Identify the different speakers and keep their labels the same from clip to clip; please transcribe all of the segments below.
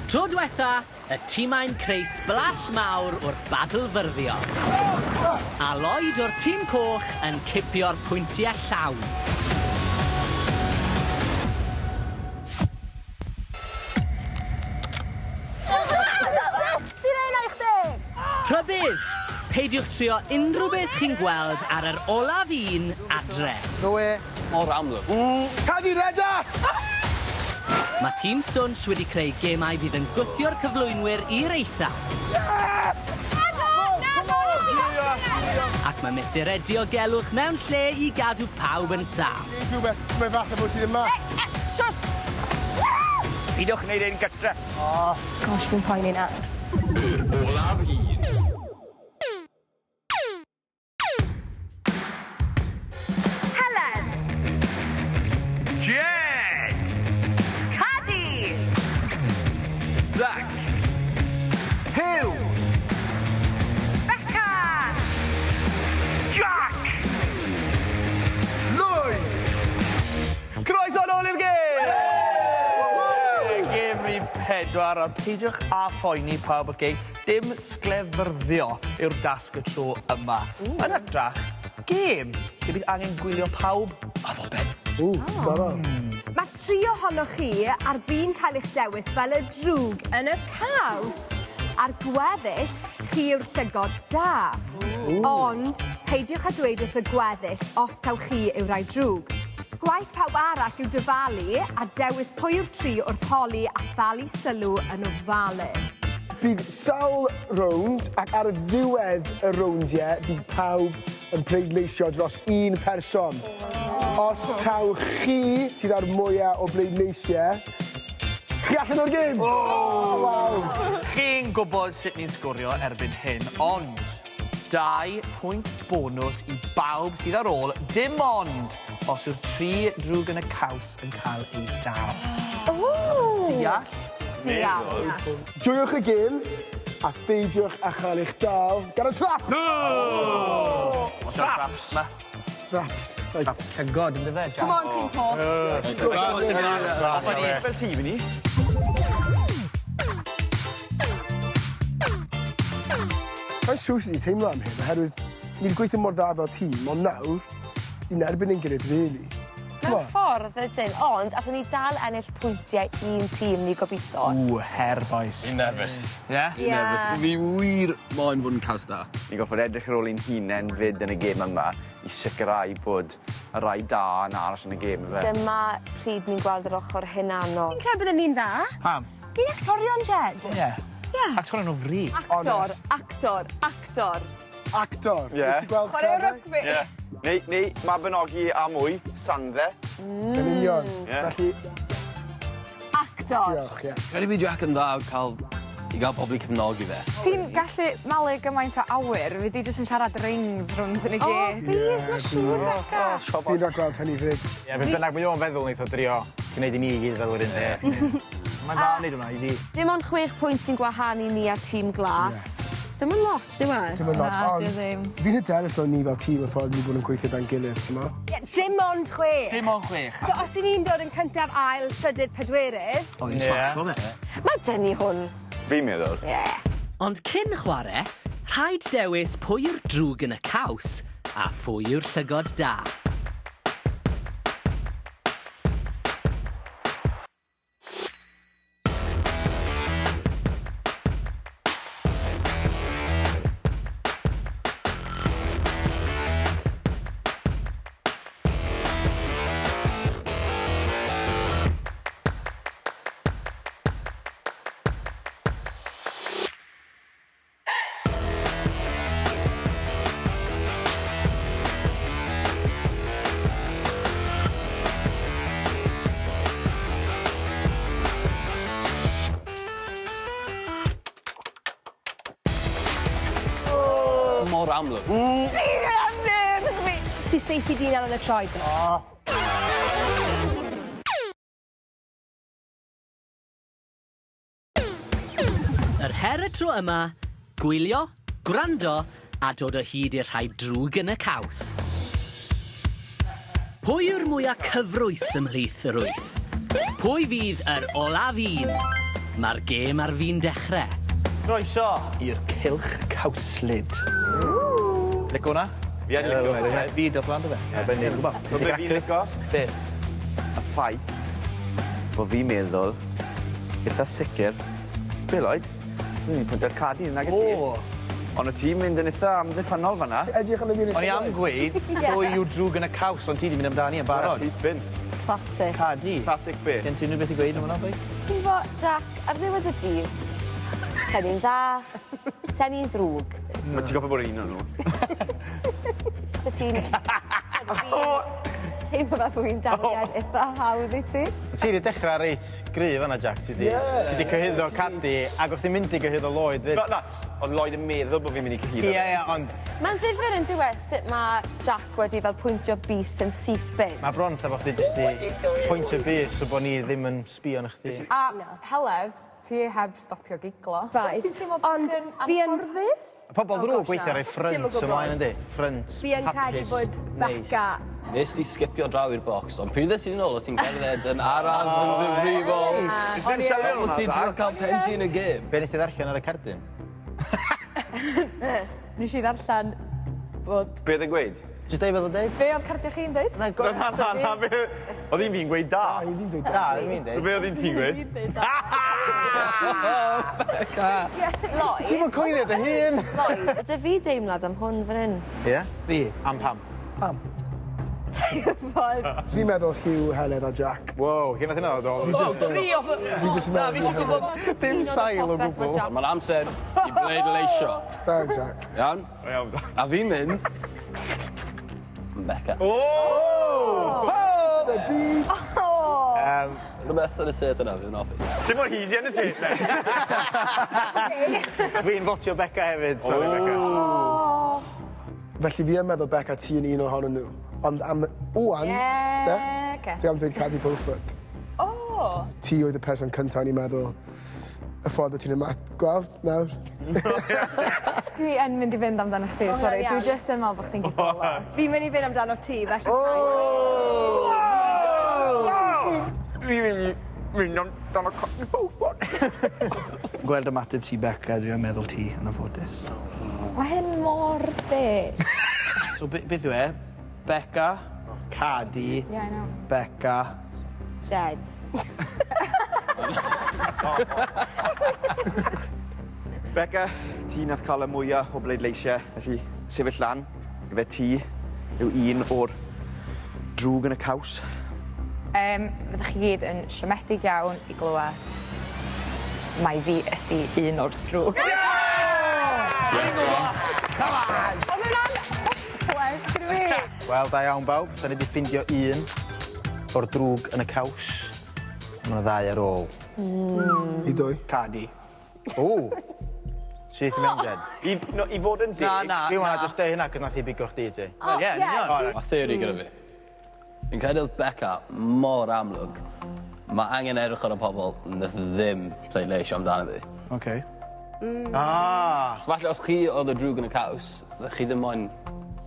Speaker 1: Tro dwetha, y timau'n creu sblash mawr wrth badl-fyrddio. A Lloyd o'r tîm coch yn cipio'r pwyntiau llawn. Rhybudd! Peidiwch trio unrhyw beth chi'n gweld ar yr olaf un adre.
Speaker 2: No way.
Speaker 3: Mor amlwg.
Speaker 2: Cadi reda!
Speaker 1: Mae tîm Stwnsh wedi creu gemau fydd yn gwthio'r cyflwynwyr i'r eitha. Ac mae mesurau diogelwch mewn lle i gadw pawb yn saff.
Speaker 2: Rhywbeth, rhywbeth falle bod ti ddim 'ma.
Speaker 4: Shush!
Speaker 5: Peidiwch wneud ein gytre.
Speaker 6: Gosh, fi'n poeni nawr.
Speaker 3: Yr olaf un.
Speaker 4: Helen!
Speaker 5: Jed!
Speaker 4: Cadi!
Speaker 3: Zac!
Speaker 2: Huw!
Speaker 4: Beca!
Speaker 5: Jack!
Speaker 2: Lloyd!
Speaker 7: Croeso nôl i'r gêm! Gêm rhif 4, a peidiwch â phoeni pawb, oce? Dim sglefyrddio yw'r dasg y tro yma. Yn hytrach, gêm lle bydd angen gwylio pawb a phopeth.
Speaker 2: Ww, diddorol.
Speaker 6: Mae tri ohonoch chi ar fin cael eich dewis fel y drwg yn y caws. A'r gweddill, chi yw'r llygod da. Ond peidiwch â dweud wrth y gweddill os taw chi yw'r rhai drwg. Gwaith pawb arall yw dyfalu a dewis pwy yw'r tri wrth holi a thalu sylw yn ofalus.
Speaker 2: Bydd sawl rownd ac ar ddiwedd y rowndiau bydd pawb yn pleidleisio dros un person. Os taw chi sydd â'r mwya o bleidleisiau, chi allan o'r gêm! Oh! Waw!
Speaker 7: Chi'n gwybod sut ni'n sgorio erbyn hyn, ond 2 pwynt bonws i bawb sydd ar ôl, dim ond os yw'r tri drwg yn y caws yn cael eu dal.
Speaker 6: Ww!
Speaker 7: Deall?
Speaker 6: Deall.
Speaker 2: Joiwch y gêm a pheidiwch â chael eich dal gan y traps!
Speaker 7: No! Traps! Ma.
Speaker 2: Traps. Right.
Speaker 7: Traps llygod, ynddo fe, Jack?
Speaker 6: Come on, tîm coch.
Speaker 5: Fel tîm i ni.
Speaker 2: Mae'n siŵr sut i teimlo am hyn, oherwydd ni wedi gweithio mor dda fel tîm, ond nawr, ni'n erbyn ein gilydd, really.
Speaker 8: Mewn ffordd ydyn, ond allwn ni dal ennill pwyntiau i'n tîm ni gobeithio.
Speaker 7: Ww, her bois.
Speaker 3: Fi'n nerfus.
Speaker 7: Ie?
Speaker 3: Fi'n nerfus. Fi wir moyn fod yn caws da.
Speaker 5: Ni'n gorffod edrych ar ôl ein hunen 'fyd yn y gêm yma i sicrhau bod y rai da yn aros yn y gêm yfe?
Speaker 8: Dyma pryd ni'n gweld yr ochor hunanol.
Speaker 6: Fi'n credu bydden ni'n dda.
Speaker 7: Pam?
Speaker 6: Ni'n actorion, Jed.
Speaker 7: Ie.
Speaker 6: Ie.
Speaker 7: Actorion o fri.
Speaker 8: Actor,
Speaker 2: Honest.
Speaker 8: actor, actor.
Speaker 2: Actor.
Speaker 5: Ie.
Speaker 2: Nes ti gweld
Speaker 8: Chwarae
Speaker 2: Cleddau?
Speaker 8: rygbi.
Speaker 5: Ie. Neu, neu Mabinogi a mwy, Sandde.
Speaker 2: Yn union.
Speaker 5: Ie.
Speaker 2: Felly,
Speaker 8: Actor.
Speaker 2: diolch, ie.
Speaker 3: Credu bydd Jack yn dda ca'l i ga'l pobl i cefnogi fe.
Speaker 9: Ti'n gallu malu gymaint o awyr, fy di jyst yn siarad rings rownd yn y
Speaker 8: O,
Speaker 9: geg.
Speaker 8: bydd, ma' siŵr, Beca.
Speaker 2: Fi'n rhagweld hynny 'fyd.
Speaker 10: Ie, beth bynnag mae o'n feddwl neith o drio gneud i ni i gyd feddwl yr un peth.
Speaker 7: Mae'n dda neud hwnna i fi.
Speaker 8: Dim ond chwech pwynt sy'n gwahanu ni a tîm glas. Dim yn lot, dyw e?
Speaker 2: Dim yn lot,
Speaker 9: Na,
Speaker 2: ond
Speaker 9: dyw e ddim.
Speaker 2: fi'n hyderus mewn ni fel tîm y ffordd ni bod yn gweithio 'da'n gilydd, t'mo'?
Speaker 6: Ie, dim ond chwech.
Speaker 7: Dim ond chwech.
Speaker 6: So os 'yn ni'n dod yn cyntaf, ail, trydydd, pedwerydd...
Speaker 3: O, fi'n smasho fe.
Speaker 8: Ma' 'da ni hwn.
Speaker 5: Fi'n meddwl.
Speaker 8: Ie.
Speaker 1: Ond cyn chware, rhaid dewis pwy yw'r drwg yn y caws a phwy yw'r llygod da.
Speaker 3: Mor amlwg.
Speaker 8: Nerves fi.
Speaker 6: Ti saethu dyn yn y troed.
Speaker 1: Yr her y tro yma, gwylio, gwrando a dod o hyd i'r rhai drwg yn y caws. Pwy yw'r mwyaf cyfrwys ymhlith yr wyth? Pwy fydd yr olaf un? Mae'r gêm ar fin dechrau.
Speaker 7: Croeso i'r cylch cawslyd. Lico hwnna?
Speaker 5: Fi yn lico fe.
Speaker 7: Fi diolch lan do fe.
Speaker 10: Arbennig.
Speaker 7: Fi'n gwbod.
Speaker 5: Be fi'n lico?
Speaker 7: Beth?
Speaker 5: Y ffaith bo' fi'n meddwl itha sicir be' Lloyd? O'n i'n pwyntio'r cadi nag y ti.
Speaker 7: O!
Speaker 5: Ond o' ti'n mynd yn itha amddiffynnol fan 'na.
Speaker 2: Ti edrych arno fi yn
Speaker 7: O'n i am gweud pwy yw drwg yn y caws ond ti 'di mynd amdani yn barod.
Speaker 5: Syth bin.
Speaker 8: Classic.
Speaker 7: Cadi.
Speaker 5: Classic be?
Speaker 7: Sgen ti unrhyw beth i gweud am hwnna boi?
Speaker 8: Ti'n gwbo, Jack, ar ddiwedd y dydd, sen i'n dda, sen i'n ddrwg.
Speaker 5: Ma' ti gorffod bod un o nw.
Speaker 8: So ti'n... Teimlo fel bo' fi'n dafodiaith itha hawdd i ti.
Speaker 10: Ti 'di dechra reit gry fan 'na Jack ti 'di ti 'di cyhuddo Cadi ag o' chdi mynd i gyhuddo Lloyd 'fyd.
Speaker 5: Na na o'dd Lloyd yn meddwl bo' fi'n mynd i cyhuddo fe.
Speaker 10: Ie ie ond
Speaker 8: Ma'n ddifyr yndyw e sut ma' Jack wedi fel pwyntio bys yn syth bin.
Speaker 10: Ma' bron fatha bo' chdi jyst 'di pwyntio bys so bo' ni ddim yn sbio arno chdi.
Speaker 9: A Heledd, ti heb stopio giglo.
Speaker 6: Ffaith.
Speaker 9: Ti'n teimlo bach
Speaker 6: Ond
Speaker 9: yn
Speaker 6: fi yn-
Speaker 9: anfforddus?
Speaker 10: Pobol
Speaker 6: Oh
Speaker 10: ddrwg
Speaker 6: gosh,
Speaker 10: weithia
Speaker 6: na.
Speaker 10: rhoi ffrynt
Speaker 6: Dim o gwbwl.
Speaker 10: ymlaen yndi? Ffrynt
Speaker 6: Fi yn credu
Speaker 10: hapus,
Speaker 6: bod
Speaker 10: neis.
Speaker 6: Beca
Speaker 3: Nes di sgipio draw i'r bocs, ond pryd ddes i nôl, o ti'n cerdded yn araf, yn ddifrifol.
Speaker 5: Nes i'm sylwi ar
Speaker 3: O
Speaker 5: hwnna,
Speaker 3: ti'n trio
Speaker 5: Zac.
Speaker 3: cael pen ti yn y gêm.
Speaker 10: Be' nes ti ddarllen ar y cerdyn?
Speaker 9: Nes i ddarllen bod...
Speaker 5: Be' o'dd e'n gweud?
Speaker 10: Jyst deud be' o'dd o'n deud.
Speaker 9: Be' o'dd cardia chi'n deud?
Speaker 10: Na go-
Speaker 5: Na na na be' o'dd un fi'n gweud da.
Speaker 2: Da, un fi'n dweud da.
Speaker 10: Da, un fi'n deud.
Speaker 5: So be' o'dd un ti'n gweud?
Speaker 9: Fi'n deud da.
Speaker 3: Beca!
Speaker 8: Lloyd.
Speaker 10: Ti'm yn coelio dy hun!
Speaker 8: Lloyd, 'da fi deimlad am hwn fan 'yn.
Speaker 10: Ie?
Speaker 7: Fi.
Speaker 10: Am pam?
Speaker 2: Pam?
Speaker 8: Sai'n gwbod.
Speaker 2: Fi'n meddwl Huw, Heledd a Jack.
Speaker 10: Wow, lle nath hynna ddod o?
Speaker 2: Fi jyst yn-
Speaker 7: Tri off y...
Speaker 2: Fi jyst yn
Speaker 7: Na, fi
Speaker 2: meddwl.
Speaker 7: isie gwbod...
Speaker 10: Dim sail o gwbwl.
Speaker 3: Mae'n amser i bleidleisio.
Speaker 2: Thanks, Zac.
Speaker 3: Iawn?
Speaker 5: Iawn, Zac.
Speaker 3: A fi'n mynd... Am Beca.
Speaker 5: O!
Speaker 2: The beat.
Speaker 3: Rhywbeth yn y set yna, fi'n hoffi.
Speaker 5: Dim mor easy yn y set then.
Speaker 10: Dwi'n fotio Beca hefyd, sori Beca.
Speaker 2: Felly fi yn meddwl Beca ti yn un ohonyn nhw. Ond am ŵan,
Speaker 9: Ie,
Speaker 2: de,
Speaker 9: oce.
Speaker 2: dwi am dweud Cadi Beaufort.
Speaker 9: O!
Speaker 2: Ti oedd y person cynta o'n i'n meddwl y ffordd o ti'n yma- gweld nawr.
Speaker 9: Dwi yn mynd i fynd amdano chdi,
Speaker 6: O,
Speaker 9: sori.
Speaker 6: iawn.
Speaker 9: Dwi jyst yn meddwl bo' chdi'n giglo lot.
Speaker 6: Fi'n mynd i fynd amdano ti, felly...
Speaker 5: Fi'n mynd i mynd amdano Cadi Beaufort.
Speaker 7: Gweld ymateb ti Beca, dwi yn meddwl ti yn anffodus.
Speaker 9: Mae hyn mor deg.
Speaker 7: So be- beth yw e? Beca, Cadi,
Speaker 9: Yeah, I know.
Speaker 7: Beca.
Speaker 8: Jed.
Speaker 5: Beca, ti nath cael y mwya o bleidleisiau, felly sefyll lan, ife ti yw un o'r drwg yn y caws.
Speaker 9: Fyddwch chi gyd yn siomedig iawn i glywed mai fi ydi un o'r drwg. Oedd hwnna'n hopeless gyda fi.
Speaker 10: Wel, da iawn bawb. Da ni 'di ffindio un o'r drwg yn y caws. Ma' 'na ddau ar ôl.
Speaker 2: I dwy.
Speaker 7: Cadi.
Speaker 10: O! Syth i mewn Jed.
Speaker 5: I, no, i fod yn deg...
Speaker 7: Na, na,
Speaker 10: Fi wanna
Speaker 7: na.
Speaker 10: jyst deud hynna 'cos nath hi bigo chdi ti.
Speaker 7: Wel, ie, yn union.
Speaker 3: Mae theori gyda fi. Fi'n credu oedd Beca mor amlwg. Mae angen edrych ar y pobl nath ddim pleidleisio amdano fi.
Speaker 7: Oce.
Speaker 10: Ah!
Speaker 3: So falle os chi oedd y drwg yn y caws, fyddech chi ddim moyn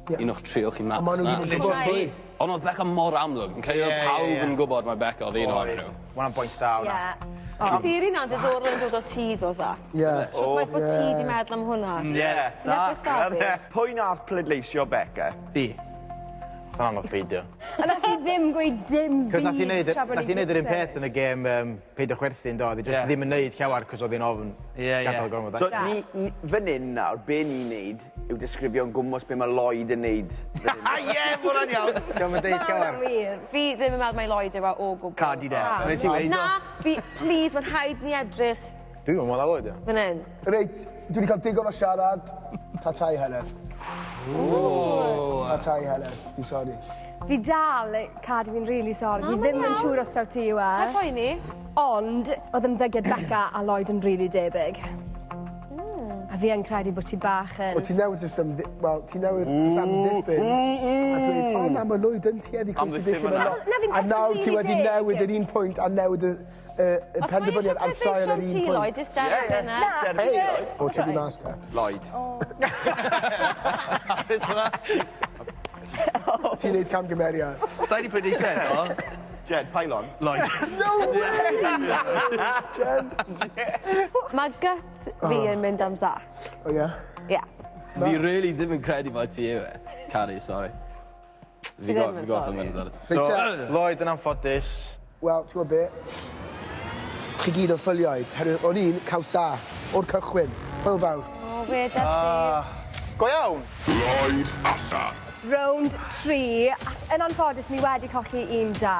Speaker 3: un o'ch trio chi mas
Speaker 2: Ond ma' nhw
Speaker 3: na.
Speaker 2: ddim yn gwybod pwy.
Speaker 3: Ond oedd Beca mor amlwg. Fi'n credu oedd
Speaker 10: Ie, ie,
Speaker 3: pawb
Speaker 10: ie.
Speaker 3: yn gwybod mai Beca oedd un ohonyn nhw.
Speaker 10: Ma' wnna'n boint da wnna.
Speaker 6: Ie.
Speaker 8: Y theori 'na'n ddiddorol yn dod o ti ddo, Zac.
Speaker 2: Ie.
Speaker 8: Shwt mae bod ti 'di meddwl am hwnna?
Speaker 5: Ie.
Speaker 8: Ti'n hapus 'da fi?
Speaker 5: Pwy nath pleidleisio Beca?
Speaker 7: Fi.
Speaker 10: Nath anodd peidio.
Speaker 6: A nath hi ddim gweud dim byd.
Speaker 10: Cos nath hi neud,
Speaker 6: tra bod
Speaker 10: nath hi
Speaker 6: ni'n
Speaker 10: neud yr un
Speaker 6: fixo.
Speaker 10: peth yn y gêm peidio chwerthin do, oedd hi jyst
Speaker 7: Ie.
Speaker 10: ddim yn neud llawer cos oedd hi'n ofn
Speaker 7: Ie, ie.
Speaker 10: gadael gormod
Speaker 5: So
Speaker 10: allan.
Speaker 5: ni, ni, fan hyn nawr, be ni'n neud yw disgrifio'n gwmws be mae Lloyd yn neud. fan hyn.
Speaker 7: Ie, ma' hwnna'n iawn.
Speaker 10: Dio'm yn deud
Speaker 6: Ma'
Speaker 10: llawer.
Speaker 6: hwnna'n wir.
Speaker 8: Fi ddim yn meddwl mai Lloyd yw e o gwbl.
Speaker 7: Cadi de.
Speaker 8: Na.
Speaker 7: Wnes i weud o.
Speaker 8: Na, fi, please, mae'n rhaid ni edrych
Speaker 10: Dwi'm yn meddwl na Lloyd yw.
Speaker 8: fan hyn.
Speaker 2: Reit, dwi wedi cael digon o siarad. Ta-ta i Heledd. Ta-ta i Heledd. Fi sori.
Speaker 6: Fi dal, Cadi, fi'n really sorry.
Speaker 8: Na,
Speaker 6: Fi
Speaker 8: mae'n
Speaker 6: ddim yn
Speaker 8: iawn.
Speaker 6: siŵr os taw ti yw e.
Speaker 8: Paid poeni.
Speaker 6: Ond oedd ymddygiad Beca a Lloyd yn rili debyg. A fi yn credu bod ti bach yn...
Speaker 2: O ti newydd jyst ymddi... Wel, ti newydd jyst amddiffyn a dweud, o na, mae Lloyd yn tueddu
Speaker 5: Amddiffyn
Speaker 2: crucifixion
Speaker 5: fan'na.
Speaker 2: a lot.
Speaker 8: Na, fi'n
Speaker 2: A nawr ti
Speaker 8: really
Speaker 2: wedi
Speaker 8: deg.
Speaker 2: newid yr un pwynt a newid y, y, y
Speaker 8: Os mae
Speaker 2: penderfyniad ar
Speaker 8: eisiau
Speaker 2: sail yr
Speaker 8: pleidleisio
Speaker 2: un
Speaker 8: ti,
Speaker 2: pwynt.
Speaker 8: Lloyd, jyst derbyn e.
Speaker 6: Na,
Speaker 5: Derbyn
Speaker 6: fi-
Speaker 5: Lloyd.
Speaker 2: O, ti wedi mas te.
Speaker 5: Lloyd.
Speaker 2: Ti'n neud camgymeriad.
Speaker 7: Sa i 'di pleidleisio eto.
Speaker 5: Jed, pile on.
Speaker 7: Lloyd.
Speaker 2: No way! Jed.
Speaker 8: Mae gut fi yn mynd am Zach.
Speaker 2: O ie?
Speaker 8: Ie.
Speaker 3: Fi really ddim yn credu mai ti yw e. Cadi, sori. Fi
Speaker 8: ddim yn
Speaker 3: fi gorffod
Speaker 8: sori.
Speaker 3: mynd amdano.
Speaker 2: Reit
Speaker 10: So,
Speaker 2: te.
Speaker 10: Lloyd yn anffodus.
Speaker 2: Wel, ti'n gwybod be? Chi gyd yn ffyliaid, herwydd o'n i'n caws da, o'r cychwyn. Hwyl fawr.
Speaker 8: O, wedes i.
Speaker 10: Go iawn!
Speaker 11: Lloyd allan.
Speaker 6: Rownd 3, ac yn anffodus ni wedi colli un da.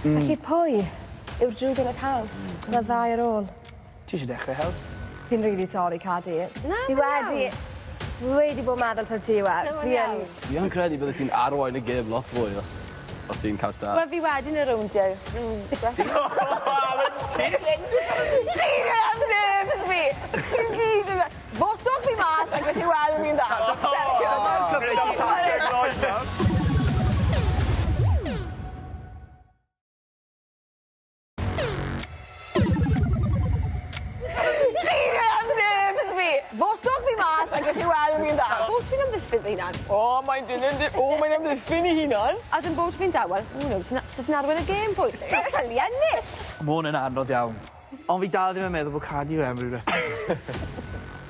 Speaker 6: Felly pwy yw'r drwg yn y caws? Mae ddau ar ôl.
Speaker 7: Ti eisiau dechrau, Hels?
Speaker 6: Fi'n really sorry, Cadi.
Speaker 8: Na,
Speaker 6: Fi
Speaker 8: mae'n
Speaker 6: wedi...
Speaker 8: iawn.
Speaker 6: Wedi bod meddwl taw ti yw e.
Speaker 8: Na, mae'n
Speaker 6: Fi yn...
Speaker 8: iawn.
Speaker 3: Fi yn credu bydde ti'n arwain y gêm lot fwy os o ti'n caws da.
Speaker 8: Wel, fi wedyn y rowndiau.
Speaker 7: Ti?
Speaker 8: Chi'n am nerves fi! Chi'n gyd yn... Fotwch fi mas ac felly weld fi'n dda. Chi'n am nerves fi! Fotwch fi mas ac felly weld fi'n dda. Bod fi'n amddiffyn fy hunan.
Speaker 9: O, mae'n dilyn... O, mae'n amddiffyn ei hunan.
Speaker 8: A dim bod fi'n dawel. O, no, ti'n ti'n arwain y gêm fwy. Ti'n ennill!
Speaker 7: Ma' hwn yn anodd iawn. Ond fi dal ddim yn meddwl bod Cadi yw e am ryw reswm.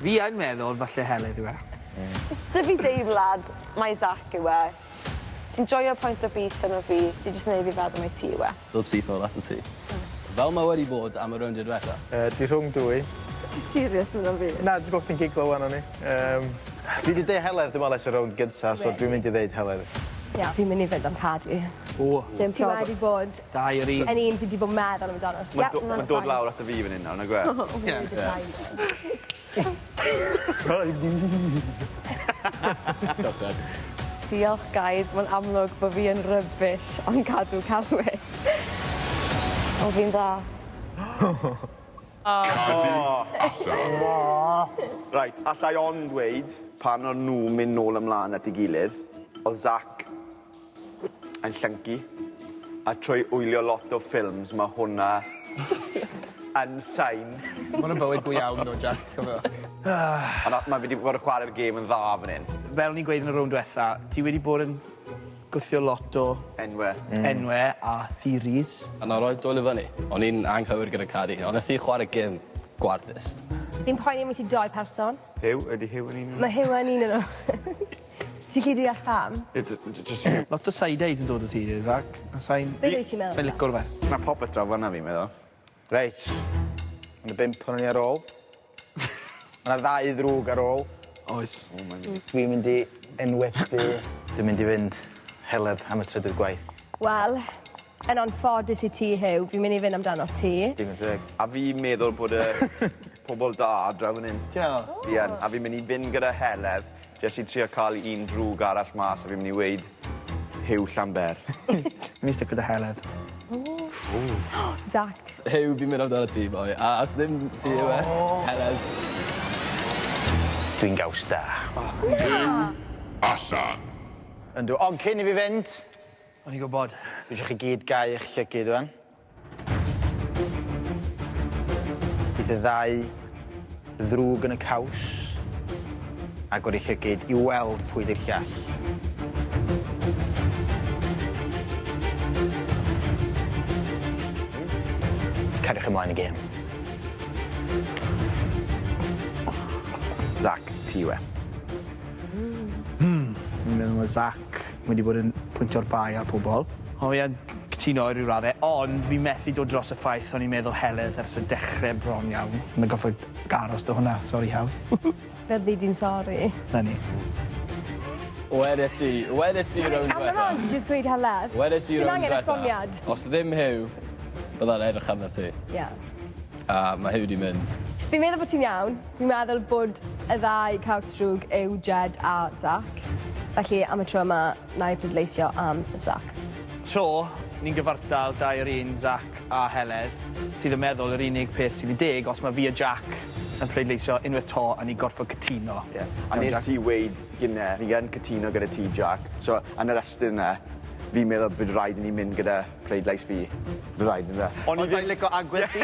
Speaker 7: Fi yn meddwl falle Heledd yw e.
Speaker 8: Dy fi deimlad mai Zac yw e. Ti'n joio point o bys arno fi, ti jyst yn neud fi feddwl mai ti yw e.
Speaker 3: Dod syth nôl ato ti. Fel mae wedi bod am y rowndiau diwetha.
Speaker 10: Yy, dwi rhwng dwy.
Speaker 8: Ti serious mynd am fi?
Speaker 10: Na, jyst gweld chdi'n giglo wan o'n i. Yym, dwi 'di deud Heledd dwi me'wl ers y rownd gynta, so dwi'n mynd i ddeud Heledd.
Speaker 6: Ie, fi'n mynd i fynd am Cadi.
Speaker 7: O.
Speaker 8: Dim
Speaker 6: Ti wedi bod
Speaker 7: Dau yr un.
Speaker 6: yn un fi 'di bod meddwl amdano ers
Speaker 5: Mae'n do- mae'n dod lawr ato fi fan hyn nawr, nag yw e?
Speaker 3: Diolch, Dad.
Speaker 8: Diolch guys, mae'n amlwg bod fi yn rubbish ond cadw celwydd. O fi'n dda.
Speaker 11: Cadi allan.
Speaker 5: Reit, allai ond dweud, pan o'n nhw'n mynd nôl ymlaen at ei gilydd, oedd Zac yn llyncu, a trwy wylio lot o ffilms, ma' hwnna yn sign.
Speaker 12: Ma' wnna'n bywyd go iawn ddo, Jack, ti'n cofio?
Speaker 5: Ond a- ma' fe 'di bod yn chware'r gêm yn dda fan 'yn.
Speaker 7: Fel o'n i'n gweud yn y rownd dwetha, ti wedi bod yn gwthio lot o...
Speaker 5: Enwe.
Speaker 7: Enwe a theories.
Speaker 3: A na roi dwylo fyny. O'n i'n anghywir gyda Cadi, ond nath hi chware gêm gwarthus.
Speaker 6: Fi'n poeni ambiti dou person.
Speaker 5: Huw, ydi Huw yn un?
Speaker 6: Mae Huw yn un o'n nhw. Ti'n gallu deall pam?
Speaker 5: Ie, jyst...
Speaker 7: Lot o side-eyes yn dod o ti, Zac. A sai'n...
Speaker 6: Beth wyt ti'n meddwl?
Speaker 7: Sai'n licor fe.
Speaker 5: Ma' popeth draw fan 'na fi'n meddwl.
Speaker 10: Reit. Ma' 'na bump ohonon ni ar ôl. Ma' 'na ddau ddrwg ar ôl.
Speaker 7: Oes.
Speaker 10: Dwi'n mynd i enwebu... Dwi'n mynd i fynd Heledd am y trydydd gwaith.
Speaker 6: Wel, yn anffodus i ti, Huw, fi'n mynd i fynd amdano ti.
Speaker 10: Digon teg.
Speaker 5: A fi'n meddwl bod y pobol da draw fan 'yn.
Speaker 7: Ti'n meddwl?
Speaker 5: Fi yn. A fi'n mynd i fynd gyda Heledd jyst i trio ca'l un drwg arall mas a fi'n mynd i weud Huw Llanber.
Speaker 7: Fi'n mynd i stico 'da Heledd.
Speaker 6: Zac.
Speaker 3: Huw, fi'n mynd amdano ti, boi. A os ddim ti yw e, Heledd.
Speaker 10: Dwi'n gaws da.
Speaker 11: Huw allan.
Speaker 10: Yndw, ond cyn i fi fynd...
Speaker 7: O'n i'n gwybod.
Speaker 10: Dwi isio chi gyd gau eich llygid rŵan. Bydd y ddau ddrwg yn y caws agor eu llygid i weld pwy 'di'r llall. Cariwch ymlaen y gêm.
Speaker 5: Zac, ti yw e.
Speaker 7: Fi'n meddwl ma' Zac wedi bod yn pwyntio'r bai ar pobol. Ond fi yn cytuno i ryw radde, ond fi methu dod dros y ffaith o'n i'n meddwl Heledd ers y dechre bron iawn. Mae'n goffod aros 'da hwnna, sori Haf.
Speaker 6: Fyddi di'n sori.
Speaker 7: 'Na ni.
Speaker 3: Wedes i, wedes i rownd
Speaker 6: Am
Speaker 3: dwetha.
Speaker 6: yr ond, ti jyst gweud Heledd.
Speaker 3: Wedes i
Speaker 6: Ti'n
Speaker 3: rownd
Speaker 6: angen
Speaker 3: dwetha.
Speaker 6: esboniad.
Speaker 3: Os ddim Huw, bydda'n edrych arno ti.
Speaker 6: Ie.
Speaker 3: A ma' Huw 'di mynd.
Speaker 6: Fi'n meddwl bod ti'n iawn. Fi'n meddwl bod y ddau caws drwg yw Jed a Zac. Felly, am y tro yma, na i pleidleisio am Zac.
Speaker 7: So, ni'n gyfartal, dau o'r un, Zac a Heledd, sydd yn meddwl yr unig peth sydd yn deg os mae fi a Jack yn pleidleisio unwaith to a ni gorfod cytuno.
Speaker 5: Ie. A nes i weud gynne, fi yn cytuno gyda ti, Jack. So, yn yr ystyr yna, fi'n meddwl bydd rhaid i ni mynd gyda pleidlais fi. Bydd rhaid yn fe.
Speaker 7: Ond sa'n licio agwedd ti.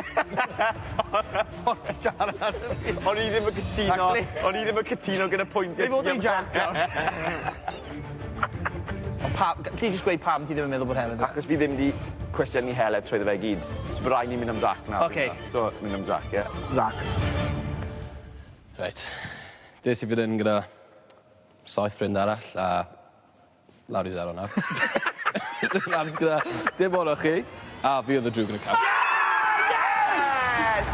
Speaker 7: Ffordd ti'n siarad.
Speaker 5: O'n i ddim yn cytuno. O'n i ddim yn cytuno gyda pwyntiau.
Speaker 7: Neu fod yn Jack nawr. Ond pa- Galli di jyst gweud pam ti ddim yn meddwl bod Heledd?
Speaker 5: Achos fi ddim 'di cwestiynu Heledd trwyddo fe i gyd. So by' rai' ni mynd am Zac nawr.
Speaker 7: Oce.
Speaker 5: So mynd am Zac ie?
Speaker 7: Zac.
Speaker 3: Reit. Des i fan 'yn gyda saith ffrind arall a lawr i sero nawr. Lawr gyda dim on o chi a fi odd y drwg yn y caws.
Speaker 5: Yes!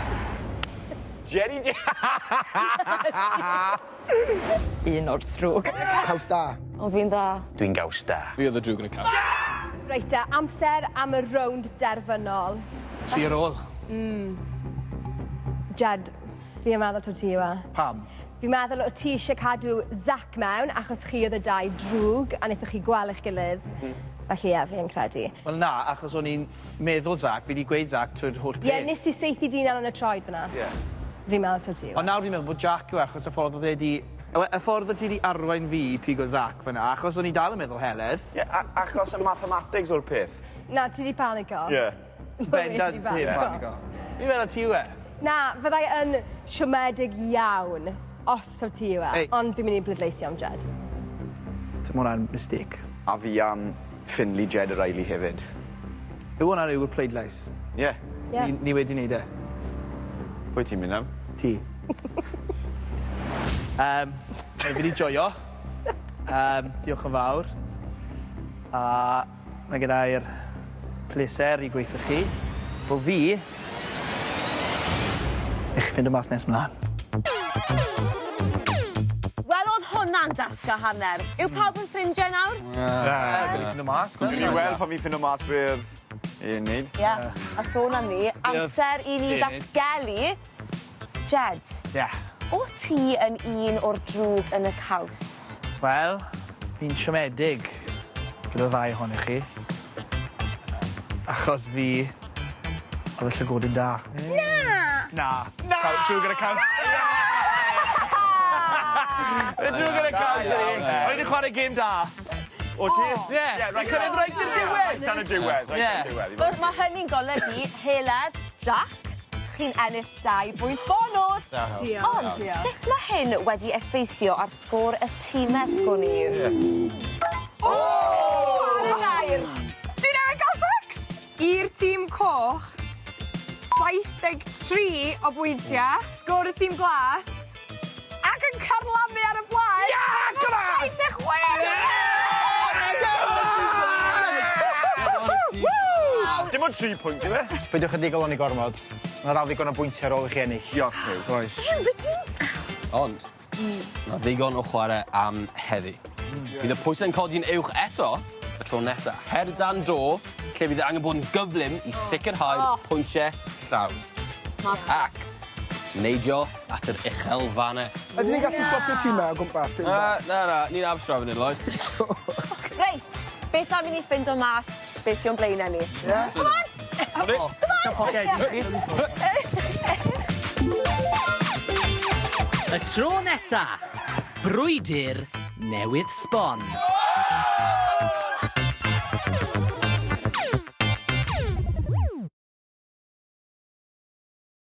Speaker 5: Jerry J!
Speaker 9: Un o'r drwg.
Speaker 2: Caws da.
Speaker 8: O fi'n dda.
Speaker 10: Dwi'n gaws da.
Speaker 3: Fi odd y drwg yn y caws.
Speaker 6: Reit te, amser am y rownd derfynol.
Speaker 7: Tri ar ôl.
Speaker 6: Jed, fi yn meddwl taw ti yw e.
Speaker 7: Pam?
Speaker 6: Fi'n meddwl o' ti isie cadw Zac mewn achos chi oedd y dau drwg a nethoch chi gwel' 'ych gilydd. Felly ie, fi yn credu.
Speaker 7: Wel na, achos o'n i'n meddwl Zac, fi 'di gweud Zac trwy'r holl peth.
Speaker 6: Ie, nes ti saethu dy unan yn y troed fyn 'na.
Speaker 5: Ie.
Speaker 6: Fi'n meddwl taw ti yw e.
Speaker 7: Ond nawr fi'n meddwl bod Jac yw e achos y ffordd o'dd e 'di y y ffordd o' ti 'di arwain fi i pigo Zac fyn 'na achos o'n i dal yn meddwl Heledd.
Speaker 5: Ie, a- achos y mathematics o'r peth.
Speaker 6: Na, ti 'di panico.
Speaker 5: Ie.
Speaker 7: Bendant heb panico. Fi'n meddwl ti yw e.
Speaker 6: Na, fyddai yn siomedig iawn os taw ti yw e.
Speaker 7: Ei.
Speaker 6: Ond fi'n mynd i bleidleisio am Jed.
Speaker 7: Ma' wnna'n mistake.
Speaker 5: A fi am Finley, Jed a Riley hefyd.
Speaker 7: Yw hwnna yw'r pleidlais?
Speaker 5: Ie.
Speaker 6: Ie.
Speaker 7: Ni, ni wedi neud e.
Speaker 5: Pwy ti'n mynd am?
Speaker 7: Ti. Um, fi wedi joio. Diolch yn fawr. A mae gen i'r pleser i gweithio chi bo fi eich ffindo mas nes mlaen.
Speaker 4: Wel o'dd hwnna'n dasg a hanner. Yw pawb yn ffrindiau nawr?
Speaker 7: Na. Gawn ni ffindo mas.
Speaker 5: Gawn ni weld pan fi'n ffindo mas be' o'dd e'n neud.
Speaker 4: Ie. A sôn am 'ny, amser i ni ddatgelu Jed.
Speaker 7: Ie.
Speaker 4: O' ti yn un o'r drwg yn y caws?
Speaker 7: Wel, fi'n siomedig gyda'r ddau ohonoch chi. Achos fi o'dd y llygodyn da.
Speaker 6: Na!
Speaker 7: Na. Na! Drwg yn y caws. Y drwg yn y caws o'n i. O'n i 'di chware gêm da.
Speaker 5: O ti?
Speaker 7: Ie. Fi'n cyrraedd reit i'r diwedd.
Speaker 5: Tan y diwedd, reit tan y diwedd.
Speaker 4: Wel, ma' hynny'n golygu Heledd, Jac, chi'n ennill dau bwynt bonws.
Speaker 6: Diolch.
Speaker 4: Ond sut ma' hyn wedi effeithio ar sgôr y tîme sgwn i?
Speaker 9: O! Ar y gair! Dwi newydd ga'l text! I'r tîm coch, 73 o bwyntia, sgôr y tîm glas, ac yn carlamu ar y blaen.
Speaker 7: Yeah, come on!
Speaker 9: 76!
Speaker 5: Dim ond tri pwynt yw e?
Speaker 10: Peidiwch â digalonni gormod. Ma' 'na ddal ddigon o bwyntie ar ôl i chi ennill.
Speaker 5: Diolch Huw.
Speaker 10: Oes.
Speaker 4: Be' ti'n...
Speaker 3: Ond, ma' ddigon o chware am heddi. Bydd y pwyse'n codi'n uwch eto y tro nesa. Her dan do, lle bydd angen bod yn gyflym i sicrhau'r
Speaker 4: Oh.
Speaker 3: pwyntie llawn. Ac neidio at yr uchelfannau.
Speaker 2: Ydyn ni'n gallu swapio timau o gwmpas?
Speaker 3: Na, na, na, ni'n abstra fan hyn, Lloyd.
Speaker 4: Reit, beth am i ni ffindo mas beth sy o'n blaenau ni?
Speaker 2: Ie.
Speaker 4: Come on!
Speaker 7: Cael poced i chi.
Speaker 1: Y tro nesa, brwydr newydd sbon.